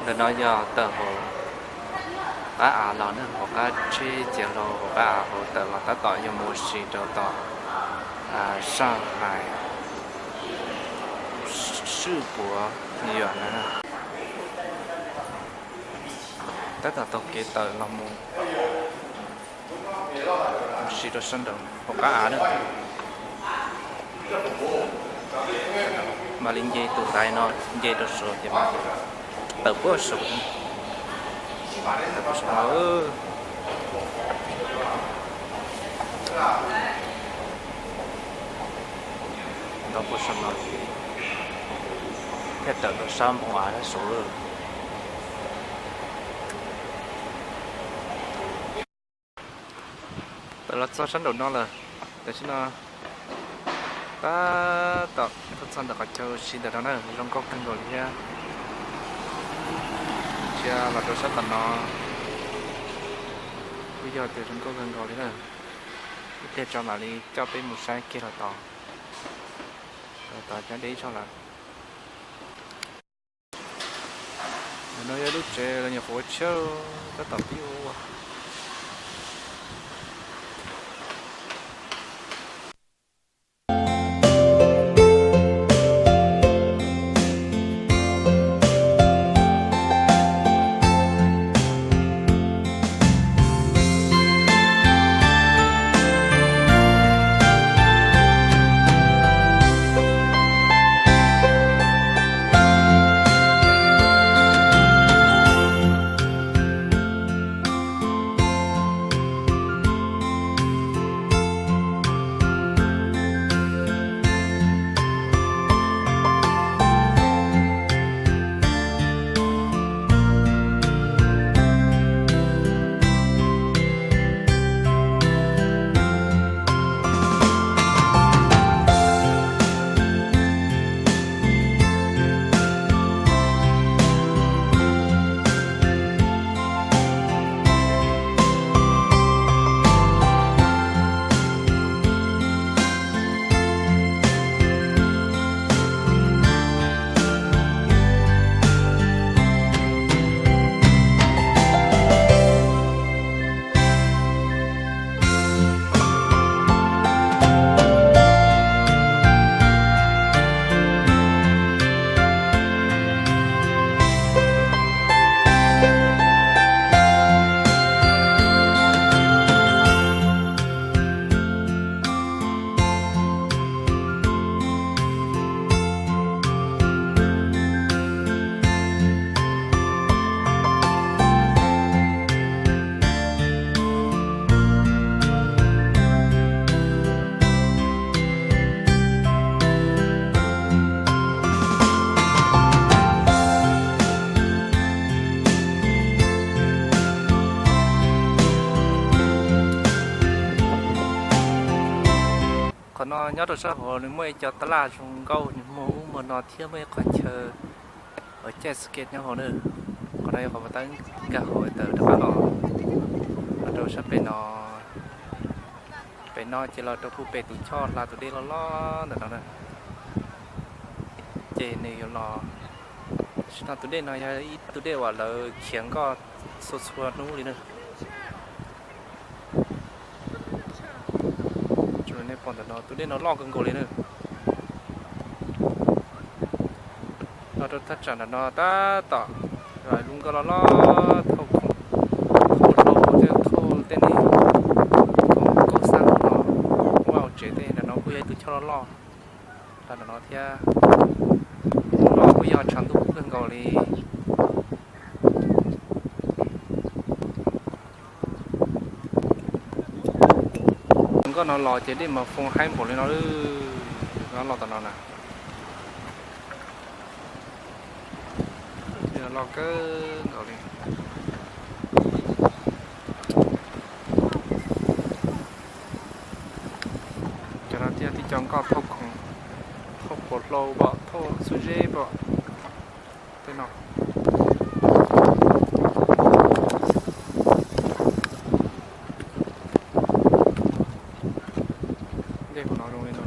Ntawm no yog tawm hauv qab av los ne, hauv qab tsheb ces los hauv qab av hauv tawm los tab tom yuav mus si rau tom Shanghai swb puav yam na. Tab tom taug kev tawm los mus si rau sab nraud hauv qab av na. Mam li nce tus ntaiv no nce rau saud ces mam tawm puag saud, tawm puag saud no. Ntau puag saum no thiaj tawm rau sab npoo av sab saud lawm. Tawm los txog sab nraum no lawm, tam sim no tab tom tuaj txog ntawm qhov chaw si ntawm no na, zoo nkauj kawg nkaus li thiab. Cia los rau sab tom no kuj yog tias zoo nkauj kawg nkaus li na. Ib pliag tso mam li coj peb mus saib kiag los tod, los tod nyob deb zog lawm. Ntawm no yog lub tsev los nyuam qhuav ua tshiab tab tom pib ua. Qhov no nyob rau sab hauv nws muaj ib co tab laj zoo nkauj, nws muag ub muag no thiab muaj ib qhov chaw caij ski nyob hauv na. Qhov no yog qhov uas tab nkag hauv tawm rov qab los, los rau sab pem no. Pem no ces los rau puag pem tus choj hla tus dej loj loj ntawm no na. Ces nws yuav los, tam sim no tus dej no yog ib tus dej uas lawv khiav nkoj txhua txhua hnub li na. Tsuas nej pom ntawm no tus dej no loj kawg nkaus li na. Los rau thaj tsam ntawm no tab tom lub nkoj loj loj thauj khoom, thauj hlau thiab thauj tej niag khoom kauj xab no mus ua hauv tsev tej. Ntawm no kuj yog ib tug choj loj loj los ntawm no thiab. Hnub no kuj yog tshav ntuj kub kawg nkaus li. Nkoj no los ces dej mas foo haib npaum li no lawm, no los tom no na. Dej loj kawg nkaus li. Cov no thiaj tib co nkoj thauj khoom, thauj puav hlau pom, thauj xuab zeb pom. Tej no, dej hauv no zoo li no.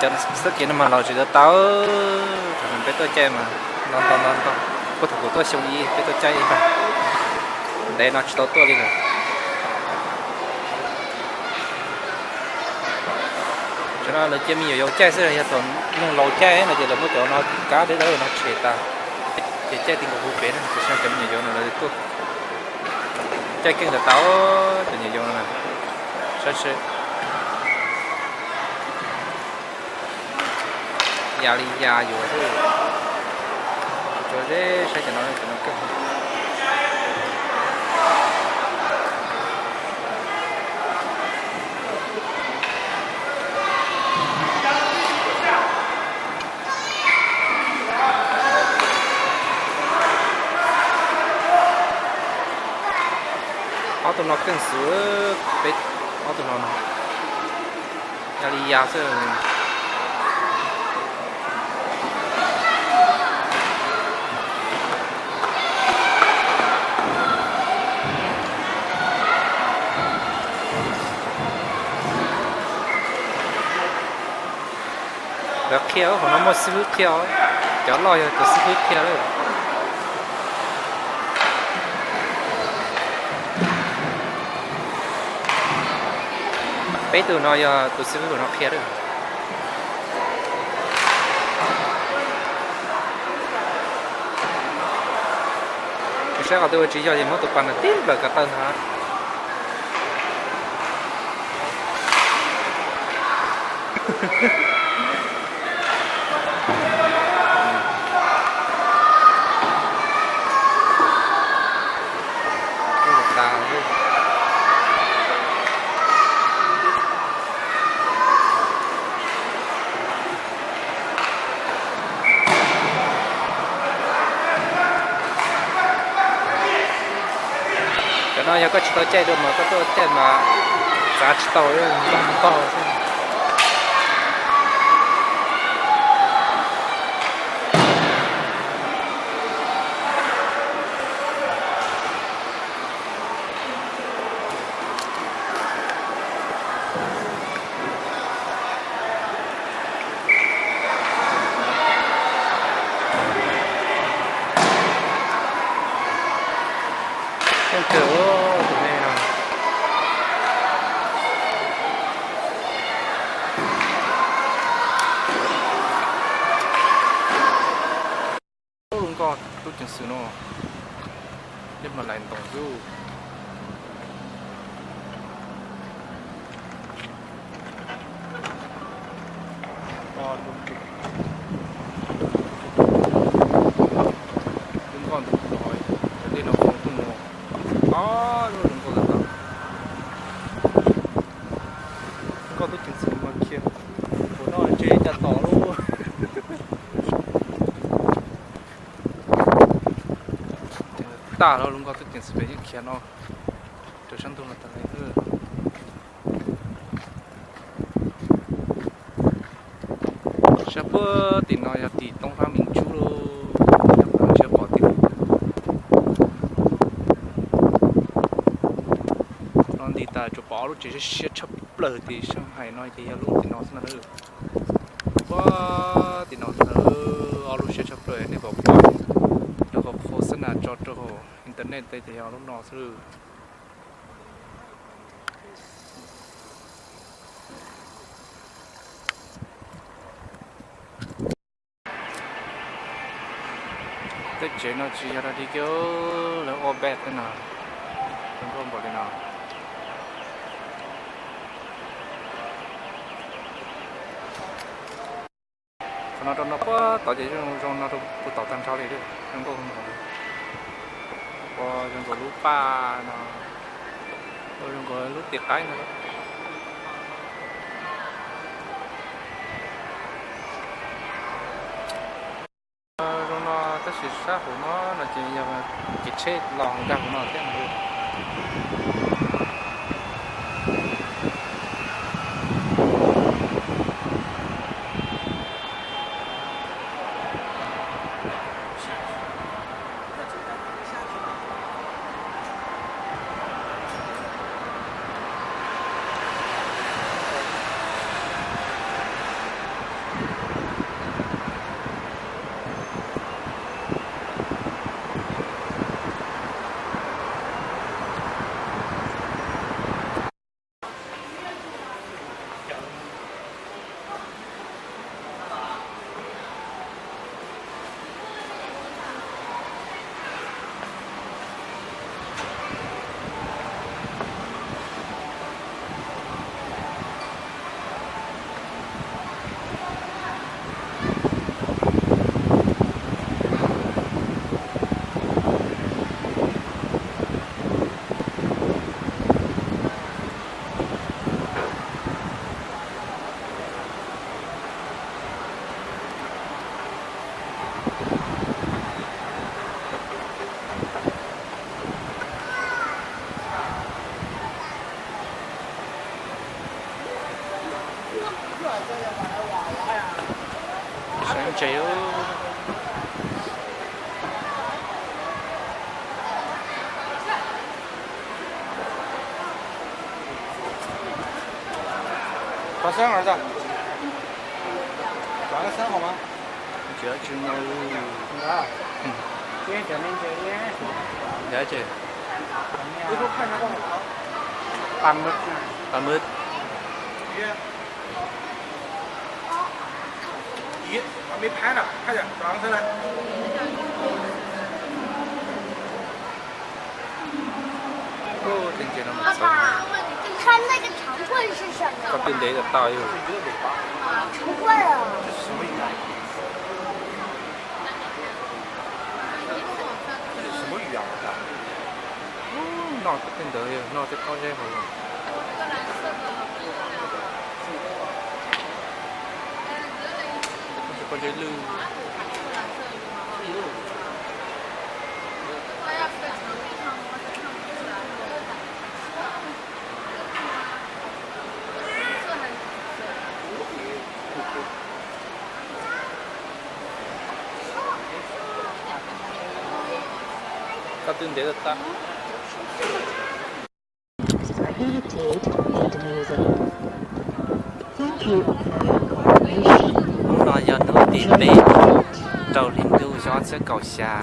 Cov xwb kev no mas los tsis tau tau, thaum peb tuaj caij mas no ntau ntau ntau, puag thaum kuv tuaj xyoo ib peb tuaj caij ib ntev no tsis tau tuaj li lawm. Tam no lawv cia me nyuam yaus caij xwb, yog thaum neeg laus caij no ces lawv muab cov no kab deb dawb no tshem tas, ces caij ti nkaus hu pem na, tam sim no cov me nyuam yaus no lawv tuaj caij keej ntawm tau, cov me nyuam yaus no na, saib seb ya li ya yuav xwb. Tso zeb saib cov no, cov no keej. Ob tug no keej xwb, peb ob tug no no ya li ya xwb. Lawv qhia, qhov no muaj xib fwb qhia, cov loj yog tus xib fwb qhia lawm. Peb tug no yog tus xib fwb no qhia lawm. Saib qhov twg ua tsis yog ces muab tus pas no tib nplawm ko taw ntag. Cov no yog koj tsis tau caij dua mas koj tuaj caij mas txav tsis tau, ntog ntog xwb. Kawg tus me no. Lub nkoj tub ceev xwm no, yog mas lais ntoos xwb. Lub nkoj ntawm no, cov dej no qhov tuaj mus, ob lub nkoj ntawm no. Nkoj tub ceev xwm mas khiav, tus no ntshe cas tom lub tag lawm, lub nkoj tub ceev xwm pem yeej khiav no rau sab ntug no tas li. Sab puag tim no yog tim Toob Hlab Me Ntsuj lauj, ntshe pom tim no nti tas tsuas pom ob lub tsev siab siab tshaj plaws tim Shanghai no ces yog lub tim no xwb na. Puag tim no xwb na, ob lub siab tshaj plaws nej pom pom, lawv qhov khos xab nas tso rau hauv internet tej ces yog lub no xwb. Tej tsev no tsis yog dog dig kiag, lawv ua bed tej no, zoo nkauj npaum li no. Qhov no rau no puag tod ces zoo zoo no rau puag tod tag nrho li, zoo nkauj npaum li. Ua zoo nkaus lub paj no, ua zoo nkaus lub tim qaib no. Zoo no tab sis sab hauv no no ces yog kev tsheb los nkag hauv no thiab no. Sawv ntses. Có sớm rồi sao? Có sớm không á? Chưa, chưa nấu. Đó. Ừ. Chứ trở nên trời nhé. Dạ chứ. Tao mứt. Tao mứt. Ub, tej ntses no mas txaus. 穿那个长棍是什么？ Koj twb ntev tau yog. 长棍啊。 Noj tej ntawd yog noj tej pob zeb hauv los. Pob zeb lwj. Koj twb ntev tau. Prohibited in the music. Thank you for your cooperation. Hnub no yog hnub tim peb rau hli ntuj xyoo ob txhiab kaum xya.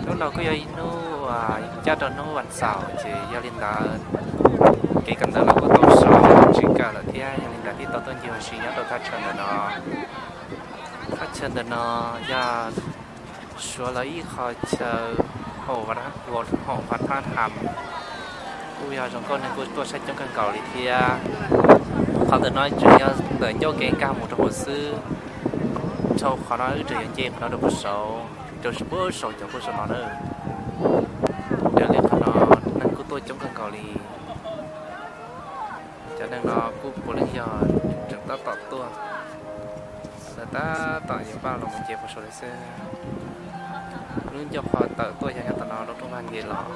Hnub no kuj yog ib hnub uas ncaj rau hnub vas xaum ces yog li ntawd kev kawm ntawv los kuj tau so tsis kawm lawm thiab, yog li ntawd thiaj tau tuaj ncig ua si nyob rau thaj chaw ntawm no. Thaj chaw ntawm no yog Suav lawv ib qho chaw haum, haum Vaj Thaj Ham, kuj yog zoo nkauj neeg kuj tuaj saib coob kawg nkaus li thiab. Qhov ntawm no tseem yog ntawm ncauj kev nkag mus rau hauv xwb. Dhau qhov no wb tseem yuav nce qhov no rau puag saud, rau puag saud cov puag saum no na. Raws li qhov no neeg kuj tuaj coob kawg nkaus li. Cov neeg no kuj puav leej yog tseem tab tom tuaj, lawv tab tom yuav npaj los mus nce puag saud li xwb. Lub ncauj qhov tawm tuaj yog nyob tom no, lub rooj vag nce los.